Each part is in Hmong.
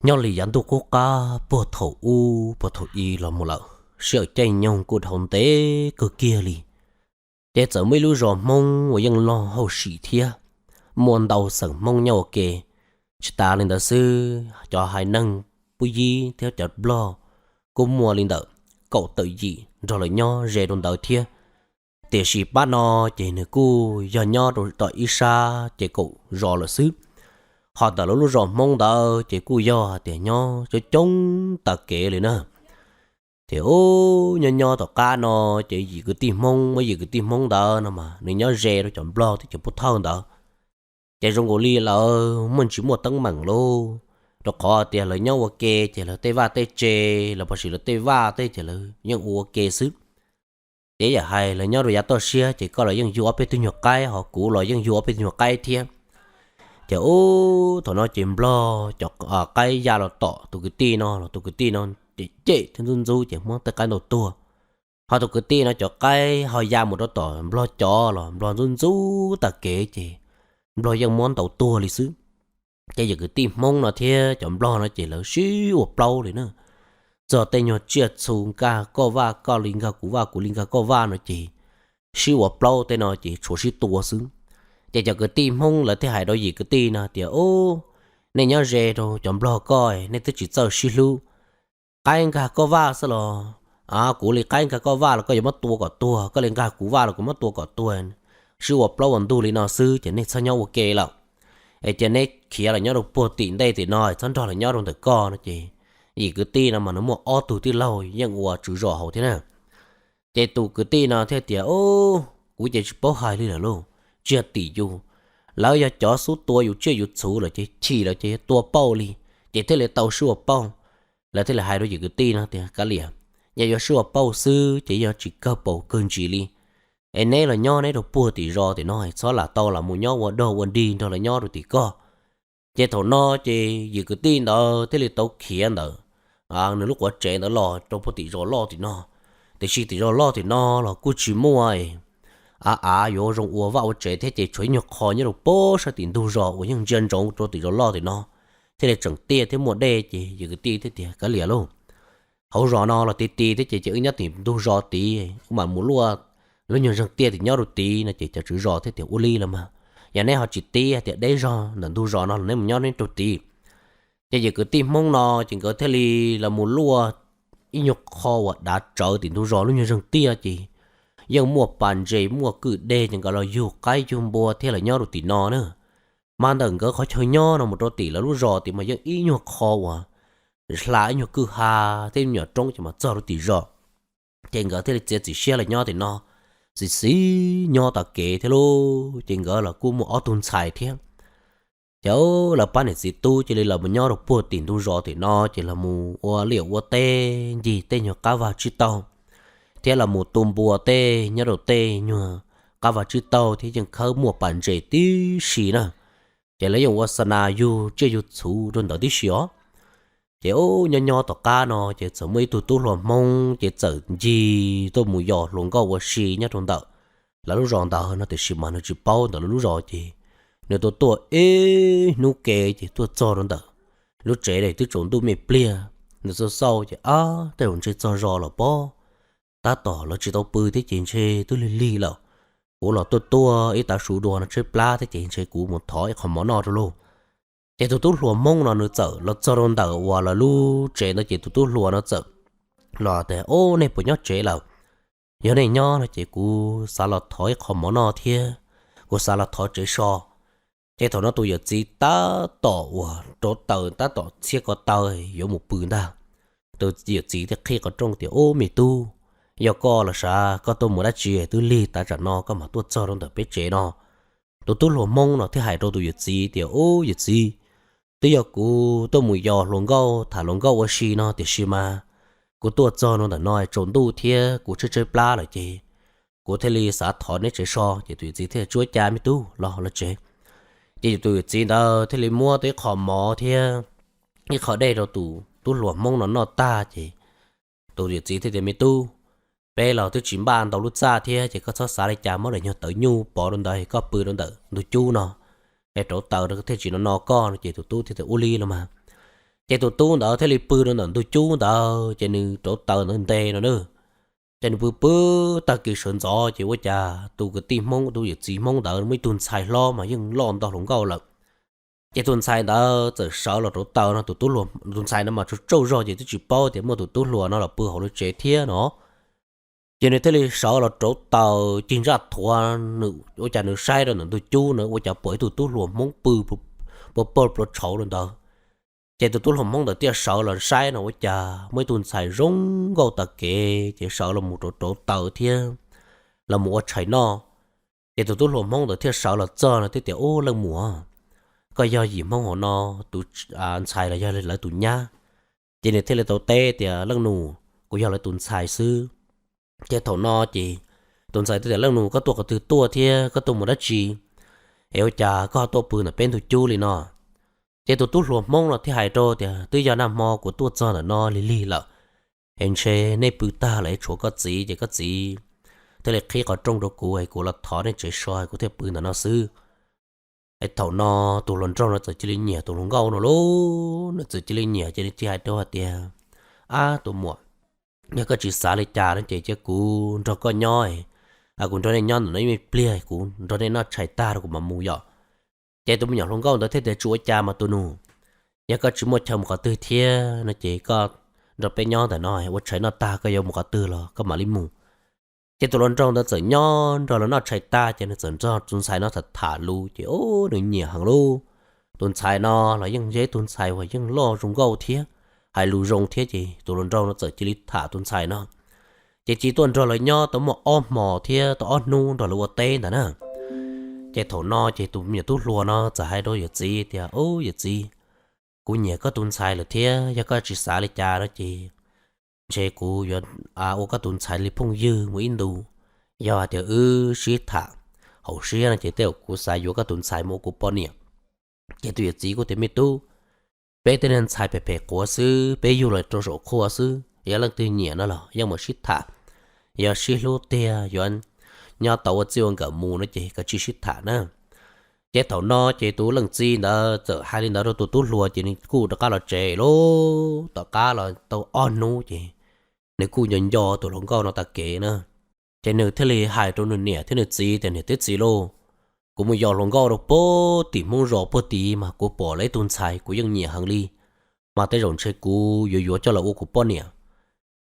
Nyob li yav ntuj qub qab puag thaum ub puag thaum i los mus lawm, sij hawm caij nyoog kuj dhau ntev kawg kiag li, ces txawm muaj ib lub zos Hmoob uas yeej loj hauj sim thiab, muaj ntau xeem Hmoob nyob ua ke. Tsis tas li ntawd xwb, cov haiv neeg pub yib thiab cov Nplog kuj muaj li ntawm kaum tawm yim nrog lawv nyob ze rau ntawd thiab. Tiam sis pab no ces nws kuj yog nyob rau tom ib sab ces kaum zos lawm xwb. Ho ntawm lawv lub zos Hmoob ntawd ces kuj yog hais tias nyob coob coob tas kev li na. Ces ub, nyob nyob tom qab no ces yim kwv tij Hmoob, muab yim kwv tij Hmoob ntawd no mas nws nyob ze rau cov Nplog thiab cov Pub Thawj ntawd. Ces zoo nkaus li lawv muaj tsis muaj teeb meem lauj, rau qhov tias lawv nyob ua ke ces lawv tej vaj tej tse, lawv pom sis lawv tej vaj tej ces lawv yeej ua ua ke xwb. Ces yam hais lawv nyob rau yav toj siab ces koj los yeej yug ob peb tug nyuag qaib, ho kuv los yeej yug ob peb tug nyuag qaib thiab. Ces ub, thaum no ces Nplog cov qaib ya los tom tus kwv tij no los tus kwv tij no ces cem thiab ntxub ntxub ces muab tej qaib ntaus tuag. Ho tus kwv tij no cov qaib ho ya mus rau tom Nplog cov los Nplog ntxub ntxub tas kev ces Nplog yeej muab ntaus tuag li xwb. Ces yim kwv tij Hmoob no thiab cov Nplog no ces lawv sib ua plaub li na. Txog tej nyuag tsiaj txhu nkag koj vaj, koj li nkag kuv vaj, kuv li nkag koj vaj no ces sib ua plaub tej no ces tshuav sib tua xwb. Ces cov kwv tij Hmoob lawv thiaj hais rau yim kwv tij no tias, Ub, nej nyob ze rau cov Nplog ko, nej twb tsis txawj sib hlub. Qaib nkag koj vaj xwb los, kuv li qaib nkag koj vaj los koj yuav muab tua kom tuag, koj li nkag kuv vaj los kuv muab tua kom tuag. Sib ua plaub ua ntug li no xwb ces nej txhob nyob ua ke lawm, es cia neb khiav los nyob rau puag tim ntej tim no, txhob nrog lawv nyob rau ntawm koj no ces yim kwv tij no mas nws muaj ob tug tij laug yeej ua tswv zos hauv thiab na. Ces tus kwv tij no thiaj tias, Kuv ces tsis paub hais li lawm lauj, tsis yog tim yus, lawv yog cov xub tua yus tsiaj yus txhu lawm ces chim lawm ces tua pauj li, ces thiaj li tau sib ua pauj. Lawv thiaj li hais rau yim kwv tij no tias, Kav liam, yog yuav sib ua pauj xwb ces yog tsis kawg paus kawg ntsis li, es neb los nyob neb rau puag tim zos tim no, txhob lam tau los mus nyob ua dog ua dig nrog lawv nyob rau tim koj. Ces thaum no ces yim kwv tij ntawd thiaj li tau khiav ntawm nws lub quav tsev ntawd los rau puag tim zos loj tim no. Tiam sis tim zos loj tim no los kuj tsis muaj av av yuav zoo ua vaj ua tsev thiab ces tshuav ib nyuag qho nyob rau puag sab tim ntug zos uas yeej ntsia ntsoov rau tim zos loj tim no, thiaj li tseem tiaj thiab muaj dej. Ces yim kwv tij thiaj tias, Kav liam lauj, hauv zos no los ti ti thiab ces cia wb nyob tim ntug zos tid, wb mam mus luaj lub nyuag zeeg tiaj tim nyob rau tid no ces cov tswv zos thiaj tias, Ua li los mas, yog neb ho tsis tib hais tias deb zog ntawm ntug zos no los neb mus nyob neb rau tid. Ces yim kwv tij Hmoob no ces nkawd thiaj li los mus luaj ib nyuag qho uas dav tsawv tim ntug zos lub nyuag zeeg tiaj ces yeej muaj pas ntses muaj kwj deg ces nkawd los yug qaib yug npua thiab los nyob rau tim no na. Mas ntawm nkawd qhov chaw nyob no mus rau tim lawv lub zos tim mas yeej ib nyuag qho uas hla ib nyuag kwj ha thiab nyuam roob ces mas txog rau tim zos. Ces nkawd thiaj li txiav txim siab los nyob tim no, txiv xiv nyob tom kev thiab lauj, ces nkawd los kuj muaj ob tug ntxhais thiab. Ces lawv pab niam txiv tub cia li los mus nyob rau puag tim ntug zos tim no ces los mus ua liaj ua teb ncig tej nyuag qab vag tsib taug, thiab los mus tu npua tej nyob rau tej nyuag qab vag tsib taug thiab yeej khawb muaj pas ntses tib si na. Ces lawv yeej ua xa nas yug tsiaj yug txhu rau ntawd tib si os. Ces ub, nyob nyob tom qab no ces txawm muaj ib tug tub hluas Hmoob ces txawm ncig tuaj mus yos hluas nkauj ua si nyob rau ntawm lawv lub zos ntawd no, tiam sis mas nws tsis paub ntawm lawv lub zos ces nws tuaj tuaj ib hnub ke ces tuaj txog rau ntawm lub tsev twb tsaus ntuj me pliag. Nws xauj xauj ces, Ab, tej zaum ntshe txog zos los pob, tab tom lawv tsis tau pw thiab ces ntshe twb lig lig lawm. Kuv los tuaj tuaj ib tav su dua no tshaib plab thiab ces ntshe kuv mus thov ib qho mov noj rau lauj. Ces tus tub hluas Hmoob no nws txawm los txog rau ntawm uas lawv lub tsev ntawd ces tus tub hluas no txawm los tias, Ob, nej puas nyob tsev lawm? Yog nej nyob no ces kuv xav los thov ib qho mov noj thiab kuv xav los thov tsev so. Ces thaum no tus yawm txiv tab tom uas rauv taws tab tom txhiab ko taw yuav mus pw ntag. Tus yawm txiv thiaj qhib qhov rooj tias, Ub, me tub, yog koj los sav, koj tuaj mus dab tsi twb lig tav tsam no koj mam tuaj txog rau ntawm peb tsev no? Tus tub hluas Hmoob no thiaj hais rau tus yawm txiv tias, Ub, yawm txiv, twb yog kuv tuaj mus yos hluas nkauj tham hluas nkauj ua si no tiam sis mas kuv tuaj txog rau ntawm no tsaus ntuj thiab kuv tshaib tshaib plab lawm ces kuv thiaj li xav thov neb tsev so. Ces tus yawm txiv thiaj, Tsuav cas me tub, los los tsev. Ces tus yawm txiv ntawd thiaj li muab tau ib qho mov thiab ib qho dej rau tus tub hluas Hmoob no noj tag ces tus yawm txiv thiaj tias, Me tub, peb los twb tsis npaj ntau lub txaj thiab ces koj txhob xav li cas, muab daim nyuag tawv nyuj pov rau ntawd, koj pw rau ntawm ntug cub no es rauv taws rau thiaj tsis no no koj no. Ces tus tub thiaj tias, Ua li los mas. Ces tus tub ntawd thiaj li pw rau ntawm ntug cub ntawd ces nws rauv taws ntawd nte no na. Ces nws pw pw, tag kis sawv ntxov ces ua cas tus kwv tij Hmoob, tus yawm txiv Hmoob ntawd muaj ib tug ntxhais hlob mas yeej loj nto hluas nkauj lawm. Ces tus ntxhais ntawd txawm sawv los rauv taws no, tus tub hluas, tus ntxhais no mas tsaug tsaug zog ces twb tsis paub tias muaj tus tub hluas no los pw hauv lub tsev thiab no. Ces nws thiaj li sawv los rauv taws cig ntsaj thuav, nws ua cas nws saib rau ntawm ntug cub no ua cas pom ib tug tub hluas Hmoob pw pua pawg plua tshauv rau ntawd. Ces tus tub hluas Hmoob ntawd thiaj sawv los saib no ua cas muaj ib tug ntxhais zoo nkauj tas kev ces sawv los mus rauv rauv taws thiab los mus ua tshais noj. Ces tus tub hluas Hmoob ntawd thiaj sawv los txog no thiaj tias, Ub, leej muam, koj yog yim Hmoob hauv no tus ntxhais los yog lawv tus nyab? Ces nws thiaj li tau teb tias, Leej nus, kuv yog lawv tus ntxhais xwb. Ces thaum no ces tus ntxhais thiaj tias, Leej nus, koj tuaj qhov twg tuaj thiab koj tuaj mus dab tsi es ua cas koj ho tuaj pw ntawm peb ntug cub li no? Ces tus tub hluas Hmoob no thiaj hais rau tias, Twb yog nag hmo kuv tuaj txog ntawm no lig lig lawm es ntshe nej pw tag lawm es tshuav koj txiv, ces koj txiv thiaj li qhib qhov rooj rau kuv es kuv los thov nej tsev so kuv thiaj pw ntawm no xwb. Es thaum no tus hluas nraug no txawm cia li nyiam tus hluas nkauj no lauj, nws txawm cia li nyiam ces nws thiaj hais rau hais tias, Ab tus muam, yog koj tsis xav li cas no ces cia kuv nrog koj nyob, kuv nrog nej nyob ntawm no ib me pliag, kuv nrog nej noj tshais tag rau kuv mam mus yom. Ces tus me nyuam hluas nkauj ntawd thiaj tias, Tsis ua cas mas tus nus, yog koj tsis muaj chaw mus qhov twg thiab no ces koj nrog peb nyob ntawm no, ua tshais noj tag koj yuav mus qhov twg los koj mam li mus. Ces tus hluas nraug ntawd txawm nyob nrog lawv noj tshais tag ces nws txawm nrog tus ntxhais no tham tham lus ces ub, nws nyiam heev lauj. Tus ntxhais no los yeej yog ib tug ntxhais uas yeej loj zoo nkauj thiab hais lus zoo thiab ces tus hluas nraug no txawm cia li tham tus ntxhais no. Ces cia tuaj nrog lawv nyob tau muaj ob hmos thiab tau ob hnub nrog lawv ua teb ntawd na. Ces thaum no ces tus me nyuam tub hluas no txawm hais rau yawm txiv tias, Ub yawm txiv, kuv nyiam koj tus ntxhais lawm thiab, yog koj tsis xav li cas no ces ntshe kuv yuav ua koj tus ntxhais li phooj ywg mus ib ntus. Yog hais tias wb sib tham hauv siab no ces tej zaum kuv xav yuav koj tus ntxhais mus ua kuv poj niam. Ces tus yawm txiv kuj tias, Me tub, peb tej niag ntxhais phem phem quav xwb, peb yug los rau saum qhua xwb, yog leej twg nyiam no los yeej mus sib tham, yog sib hlub tiag yuav nyob tau ua txij ua nkawm mus no ces kav tsij sib tham na. Ces thaum no ces tus leej txiv ntawd txawm hais li ntawd rau tus tub hluas ces nws kuj rov qab los tsev lauj. Tom qab los tau ob hnub ces nws kuj nco nco tus hluas nkauj no tag kev na. Ces nws thiaj li hais rau nws niam thiab nws txiv tias, Niam thiab txiv lauj, kuv mus yos hluas nkauj rau puag tim Hmoob zos puag tid mas kuv pom lawv ib tug ntxhais kuv yeej nyiam heev li, mas tej zaum ntshe kuv yuav yuav coj los ua kuv poj niam.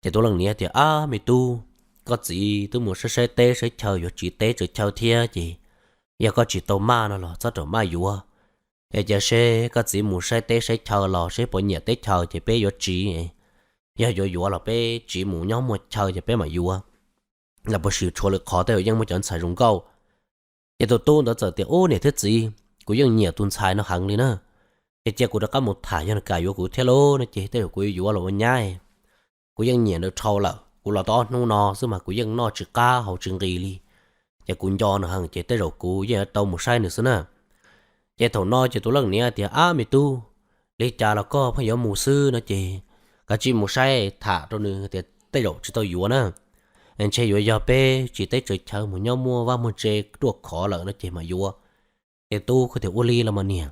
Ces tus leej niam tias, Ab me tub, koj txiv twb mus saib saib teb saib chaw yuav tsiv teb tsiv chaw thiab ces yog koj tsis tau maj no los txhob rawm maj yuav. Es cia seb koj txiv mus saib teb saib chaw los seb puas nyiam teb chaws ces peb yuav tsiv. Yog yuav yuav los peb tsiv mus nyob muaj chaw ces peb mam yuav. Los puas sim tshuav lwm qhov tej zaum yeej muaj cov ntxhais zoo nkauj. Ces tus tub ntawd txawm tias, Ub niam thiab txiv, kuv yeej nyiam tus ntxhais no heev li na. Es cia kuv rov qab mus tham yog nws kam yuav kuv thiab lauj no ces tej zaum kuv yuav yuav los ua nyab. Kuv yeej nyiam nws dhau lawm, kuv los tau ob hnub no xwb mas kuv yeej noj tsis qab haus tsis nqis li. Ces kuv nco nws heev ces tej zaum kuv yeej yuav tau mus saib nws xwb na. Ces thaum no ces tus leej niam tias, Ab me tub, li cas los koj pheej yuav mus xwb no ces kav tsij mus saib tham rau nws tias tej zaum tsis tau yuav na. Ntshe yuav yog peb tsiv teb tsiv chaw mus nyob muaj vaj muaj tse ruaj khov lawm no ces mam yuav. Ces tub kuj tias, Ua li los mas niam.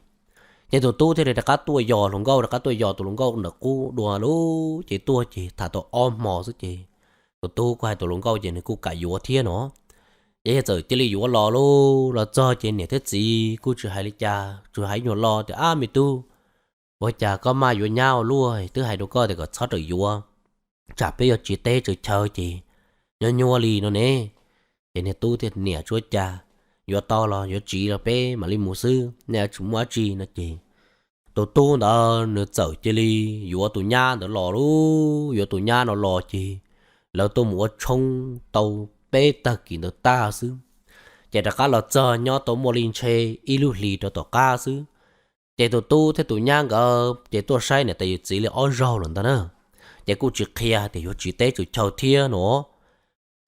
Ces tus tub thiaj li rov qab tuaj yos hluas nkauj, rov qab tuaj yos tus hluas nkauj ntawm qub dua lauj. Ces tuaj ces tham tau ob hmo xwb ces tus tub kuj hais tus hluas nkauj ces nws kuj kam yuav thiab no. Ces yog txawm cia li yuav los lauj, los txog ces niam thiab txiv kuj tsis hais li cas, tsuas hais nyuag lo tias, Ab me tub, ua cas koj maj yuav nyab ua luaj, twb hais rau koj tias kom txhob rawm yuav, tsam peb yuav tsiv teb tsiv chaw ces nyob nyuaj li no ne. Ces niag tub thiaj, Niam, tsuav cas, yuav tau los yuav tsiv los peb mam li mus xwb, nej tsis muaj dab tsi no ces tus tub ntawd nws txawm cia li yuav tus nyab ntawd los lauj. Yuav tus nyab no los ces lawv tuaj mus ua tshoob tau peb tag kis ntawd tag xwb, ces rov qab los txog nyob tau muaj li ntshe ib lub hlis rau tom qab xwb. Ces tus tub thiab tus nyab nkawd ces tuaj saib niam tais yawm txiv li ob zaug lawm ntag na, ces kuj tsis qhia tias yuav tsiv teb tsiv chaw thiab no.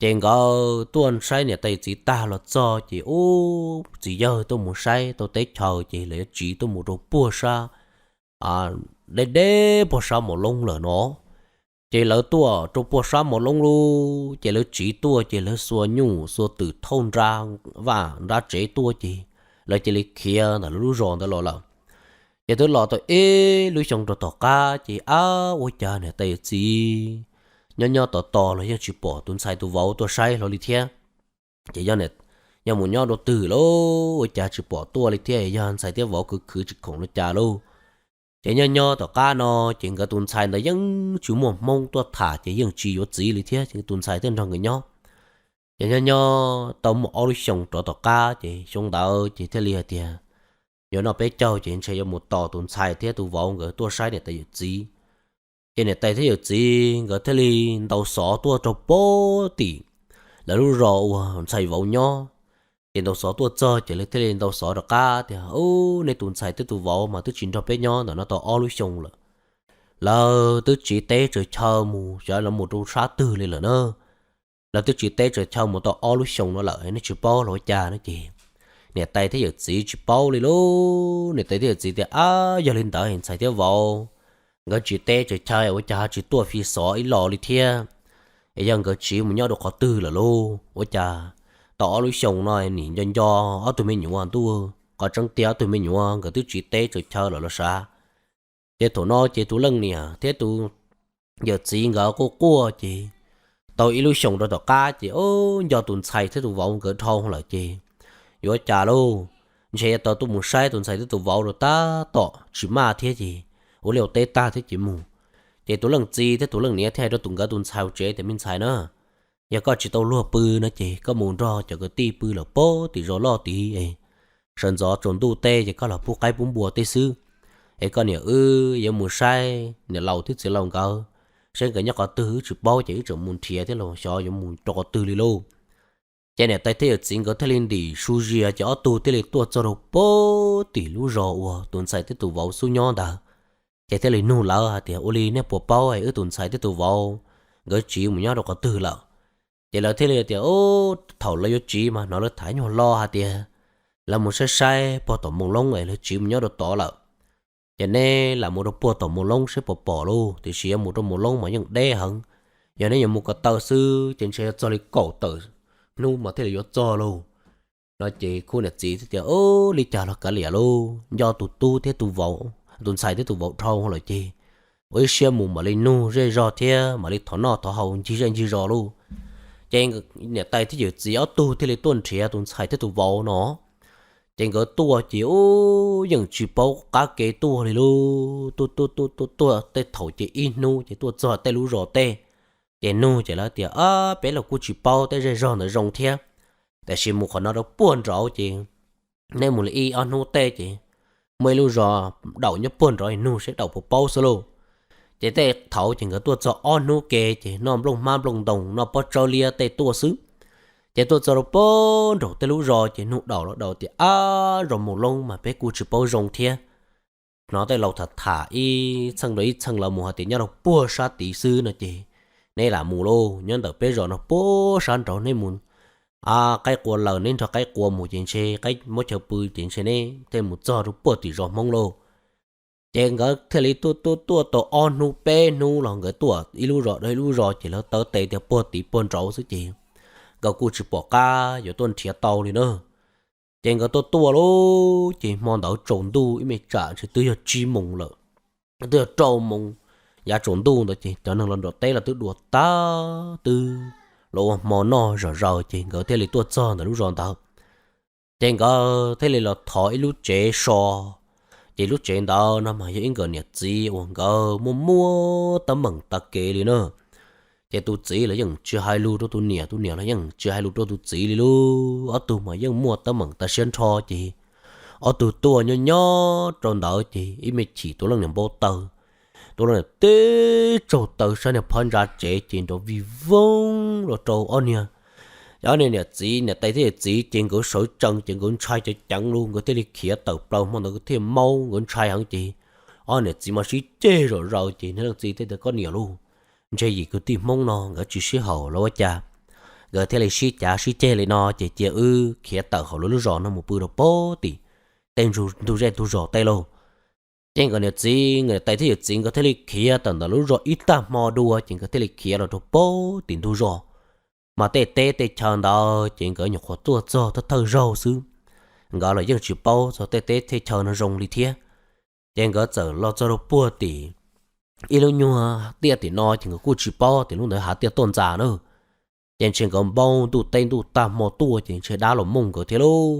Ces nkawd tuaj saib niam tais yawm txiv tag los txog ces ub, txiv yawg tuaj mus saib tau teb chaws ces lawv yuav tsiv tuaj mus rau puag sab, deb deb puag sab Mos Loob lawm no. Ces lawv tuaj rau puag sab Mos Loob lauj, ces lawv tsiv tuaj ces lawv xuas nyuj xuas twm thauj nra vaj nra tsev tuaj ces lawv cia li khiav ntawm lawv lub zos ntawd los lawm. Ces twb los tau ib lub xyoo rau tom qab ces ab ua cas niam tais yawm txiv nyob nyob tos tos los yeej tsis pom tus ntxhais tus vauv tuaj saib hlo li thiab. Ces yog mus nyob dua twg lauj ua cas tsis pom tuaj li thiab, yog ntxhais thiab vauv khwv khwv tsis khoom li cas lauj. Ces nyob nyob tom qab no ces nkawd tus ntxhais ntawd yeej tsis muaj hmoob tuaj tham ces yeej tsis yuav txiv li thiab, ces tus ntxhais thiaj nrog nkawd nyob. Ces nyob nyob tau muaj ob lub xyoos rov tom qab ces xyoo ntawd ces thiaj li hais tias yuav noj peb caug ces ntshe yuav mus tos tus ntxhais thiab tus vauv nkawd tuaj saib niam tais yawm txiv. Ces niam tais thiab yawm txiv nkawd thiaj li ntaus xov tuaj rau pem tim lawv lub zos uas ntxhais vauv nyob. Ces ntaus xov tuaj txog ces lawv thiaj li ntaus xov rov qab tias, Ub, nej tus ntxhais thiab tus vauv mas twb tsis nrog peb nyob ntawm no tau ob lub xyoos lawm. Lawv twb tsiv teb tsaws chaw mus xyov lawv mus rau sab twg li lawm na. Lawv twb tsiv teb tsaws chaw mus tau ob lub xyoos no lawm nej tsis paub los ua cas no ces niam tais thiab yawm txiv tsis paub li lauj. Niam tais thiab yawm txiv tias, Ab, yog li ntawd ntxhais thiab vauv nkawd tsiv teb tsaws chaw ua cas ho tsis tuaj fi xov ib los li thiab? Es yog nkawd tsiv mus nyob rau qhov twg lawm lauj? Ua cas tau ob lub xyoos no nim nco nco ob tug me nyuam ntuj, qhov tseeb tiag ob tug me nyuam nkawd twb tsiv teb tsaws chaw lawm los sav? Ces thaum no ces tus leej niam thiab tus yawm txiv nkawd quaj quaj ces tau ib lub xyoos rau tom qab ces, Ub, nco tus ntxhais thiab tus vauv nkawd dhau lawm ces yuav cas lauj? Ntshe yuav tau tuaj mus saib tus ntxhais thiab tus vauv rau tab tom tsis maj thiab ces ua liaj ua teb tag thiab ces mus. Ces tus leej txiv thiab tus leej niam thiaj hais rau tus nkawd tus ntxhais hauv tsev tias, Me ntxhais na, yog koj tsis tau luag pw no ces koj mus nrog cov kwv tij pw lawm pem tim zos loj tid es sawv ntxov tsaus ntuj teb ces koj los pub qaib pub npua teb xwb. Es koj niam wb yuav mus saib niam laus thiab txiv laus nkawd, saib nkawd nyob qhov twg wb tsis paub ces wb tseem mus nrhiav thiab los xyov yuav mus rau qhov twg li lauj. Ces niam tais thiab yawm txiv nkawd thiaj li ntim su zias ces ob tug thiaj li tuaj txog rau pem tim lub zos uas tus ntxhais thiab tus vauv xub nyob ntawd. Ces thiaj li nug lawv hais tias, Ua li nej puas paub wb tus ntxhais thiab tus vauv nkawd tsiv mus nyob rau qhov twg lawm? Ces lawv thiaj li tias, Ub, thaum lawv yuav tsiv mas hnov lawv tham nyuag lo hais tias lawv mus saib saib puag tom Moos Loob es lawv tsiv mus nyob rau tod lawm. Ces neb lam mus rau puag tom Moos Loob saib puas pom lauj, tiam sis yuav mus rau Moos Loob mas yeej deb heev. Yog neb yuav mus ko taw xwb ces ntshe yuav txog li kaum tawm hnub mas thiaj li yuav txog lauj. No ces khub niam txiv thiaj tias, Ub, li cas los kav liam lauj, nco tus tub thiab tus vauv, tus ntxhais thiab tus vauv dhau lawm ces ua ib siab mus mam li nug zej zog thiab mam li thov noj thov haus ncig zej ncig zos lauj. Ces niam tais thiab yawm txiv ob tug thiaj li tuaj nrhiav tus ntxhais thiab tus vauv no. Ces nkawd tuaj ces ub yeej tsis paub qab kev tuaj li lauj, tuaj tuaj tuaj tuaj tuaj tej thaum ces ib hnub ces tuaj txog tej lub zos tej. Ces nug ces lawv tias, Peb los kuj tsis paub tej zej zog ntawd zoo thiab, tiam sis mus qhov no rau puag nraud ces nej mus li ib ob hnub tej ces muaj ib lub zos daum nyob puag nraud, nug seb daum puas paub xwb lauj. Ces tej thaum ces nkawd tuaj txog ob hnub ke ces noj nplooj hmab nplooj ntoo noj pob tsawb liab tej tuaj xwb. Ces tuaj txog rau puag nraum tej lub zos ces nug daum los daum tias, Ab, zos Moos Loob mas peb kuj tsis paub zoo thiab. Hnov tej laus tham tham ib txheej rau ib txheej los mus hais tias nyob rau puag sab tid xwb no ces neb lam mus lauj, nyob ntawm peb zos no puag sab nraud neb mus qaib qua lawm neb nrog qaib qua mus ces ntshe qaib muab chaw pw ces ntshe neb thiaj mus txog rau puag tim zos Hmoob lauj. Ces nkawd thiaj li tuaj tuaj tuaj tau ob hnub peb hnub los nkawd tuaj ib lub zos rau ib lub zos ces lawv taw tes tias puag tid puag nraud xwb ces nkawd kuj tsis pom qab yuav tuaj nrhiav tau li na. Ces nkawd tuaj tuaj lauj ces hmo ntawd tsaus ntuj ib me tsam ntshe twb yog tsib moos lawm, twb yog rau moos, yav tsaus ntuj ntawd ces cov neeg los nram teb los twb dua tag twb los ua hmo noj zom zaws ces nkawd thiaj li tuaj txog ntawm lub zos ntawd. Ces nkawd thiaj li los thov ib lub tsev so. Ces lub tsev ntawd no mas yog ib nkawd niam txiv uas nkawd muaj muaj teeb meem tag kev li na. Ces tus txiv los yeej tsis hais lus rau tus niam, tus niam los yeej tsis hais lus rau tus txiv li lauj. Ob tug mas yeej muaj teeb meem tas siab nrho ces ob tug tuaj nyob nyob rau ntawd ces ib me chim tus leej niam npau taws, tus leej niam tib tsaug taw sab niag phab ntsa tsev ces nrov vij voog los rau ob niag. Ob niag niam txiv, niam tais thiab yawm txiv ces nkawd sawv tsees ces nkawd ntshai ceev ceev lauj, nkawd thiaj li khiav tawm plaws, hmo ntawd thiaj maub, nkawd ntshai heev ces ob niam txiv mas sib ceg zom zaws ces niag leej txiv thiaj tias, Koj niam lauj, ntshe yim kwv tij Hmoob no nkawd tsis sib haum los ua cas, nkawd thiaj li sib cav sib ceg li no ces cia wb khiav tawm hauv lawv lub zos no mus pw rau pem tim tej ntug zej ntug zos tej lauj. Ces nkawd niam txiv, nkawd niam tais thiab yawm txiv nkawd thiaj li khiav tawm ntawm lub zos ib tag hmo dua ces nkawd thiaj li khiav los rau pem tim ntug zos. Mas tej teb tej chaw ntawd ces nkawd nyuam qhuav tuaj txog thawj thawj zaug xwb, nkawd los yeej tsis paub txog tej teb tej chaw no zoo li thiab. Ces nkawd txawm los txog rau puag tim ib lub nyuag tiaj tim no ces nkawd kuj tsis paub tias lub ntawd hav tiaj tuaj ntxas na. Ces ntshe nkawd npau ntuj teb ntuj tag hmo tuaj ces ntshe dab los mooj nkawd thiab lauj.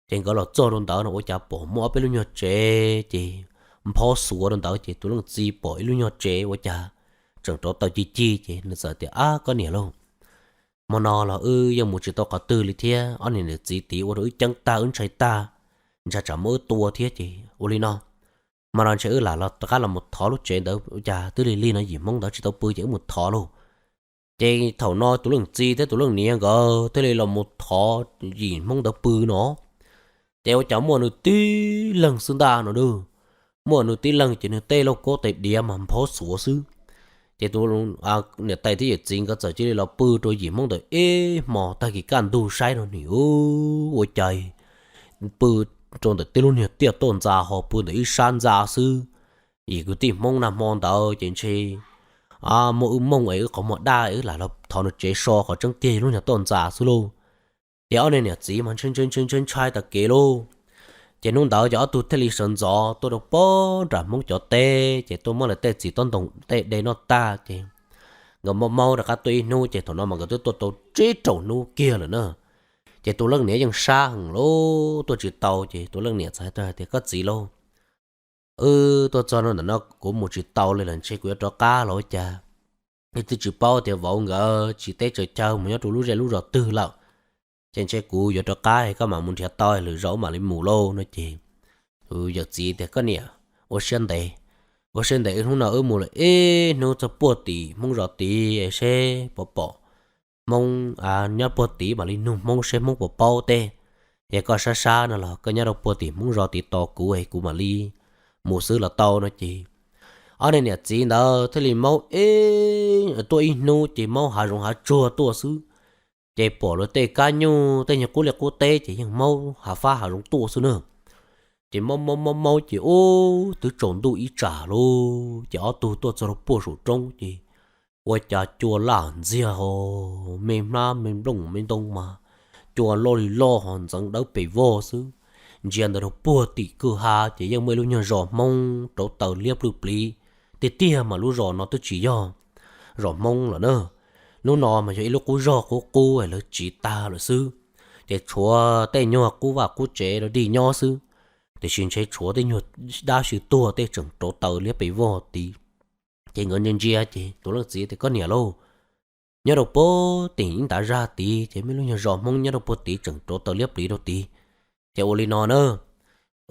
Ces nkawd los txog rau ntawd no ua cas pom muaj ob peb lub nyuag tsev ces nphob xuav rau ntawd ces tus leej txiv pom ib lub nyuag tsev ua cas tseem rauv taws cig cig ces nws txawm tias, Ab koj niam lauj, hmo no los wb yeej mus tsis tau qhov twg li thiab, ob niam txiv tid ua rau wb ceeb tag wb ntshai tag, ntshai tsam muab wb tua thiab ces ua li no, hmo no ntshe wb lam los rov qab los mus thov lub tsev ntawd ua cas twb lig lig no yim Hmoob ntawd tsis tau pw ces wb mus thov lauj. Ces thaum no tus leej txiv thiab tus leej niam nkawd thiaj li los mus thov yim Hmoob ntawd pw no. Ces ua cas muaj nws tib leeg xwb ntag no na. Muaj nws tib leeg ces nws tej lauj kaub tais diav mas nphob xuav xwb. Ces tus niam tais thiab yawm txiv nkawd txawm cia li los pw rau yim Hmoob ntawd ib hmos tag kis kaj ntug saib no nim ua cas pw rau ntawm tib lub niag tiaj tuaj ntxas ho pw ntawm ib sab ntxa xwb. Yim kwv tij Hmoob nag hmo ntawd ces ntshe muaj wb mooj es wb qhov muag daj wb lam los thov nws tsev so qhov tseeb tiag yog lub niag tuaj ntxas xwb lauj. Ces ob niag niam txiv mas ntshai ntshai ntshai ntshai ntshai tas kev lauj. Ces hnub ntawd ces ob tug thiaj li sawv ntxov tuaj rau pob nram Hmoob cov teb ces tuaj muab lawv tej txiv tob ntoo tej de noj tag ces nkawd maub maub rov qab tuaj ib hnub ces thaum no mas nkawd twb tuaj tau tsib rau hnub kiag lawm na. Ces tus leej niam yeej sab heev lauj, tuaj tsis tau ces tus leej niam txawm hais tias, Koj txiv lauj, wb tuaj txog no ntawm no kuv mus tsis tau li lawm, ntshe kuv yuav rov qab los ua cas. Wb twb tsis paub tias vauv nkawd tsiv teb tsaws chaw mus nyob rau lub zej lub zos twg lawm. Ces ntshe kuv yuav rov qab, koj mam mus nrhiav tau lwm zaus mam li mus lauj no ces tus yawm txiv tias, Koj niam, ua siab ntev, ua siab ntev, wb hnub no wb mus lawm ib hnub txog puag tim Hmoob zos tid seb puas pom Hmoob nyob puag tid mam li nug Hmoob seb Hmoob puas paub teb. Yog koj sab sab no los koj nyob rau puag tim Hmoob zos tid tos kuv es kuv mam li mus xwb los tau no ces ob niag niam txiv ntawd thiaj li maub tuaj ib hnub ces maub hav zoov hav tsuag tuaj xwb. Ces pom lawv tej kab nyuj tej nyuag qub liaj qub teb ces yeej maub hav fab hav zoov tuaj xwb na. Ces maub maub maub maub ces ub twb tsaus ntuj ib tsam lauj ces ob tug tuaj txog rau puag saum roob ces ua cas cua laj ntxiag ho me hmab me nplooj me ntoo mas cua loj li loj ho ntxeev dawb pes vog xwb. Ntsia ntawd rau puag tim kwj ha ces yeej muaj ib lub nyuag zos Hmoob rauv taws liab plwj pliv. Tiag tiag mas lub zos no twb tsis yog zos Hmoob lawm na. Lub no mas yog ib lub qub zog qub qub lawv tsiv tag lawm xwb. Ces tshuav tej nyuag qub vaj qub tsev rau dig nyob xwb, tiam sis ntshe tshuav tej nyuag dab sib tuag tej tseem rauv taws liab pes vog tid. Ces nkawd ntsia ntsia ces tus leej txiv tias, Koj niam lauj, nyob rau puag tim ib ntav zaj tid ces muaj lub nyuag zos Hmoob nyob rau puag tid tseem rauv taws liab pliv rau tid. Ces ua li no na,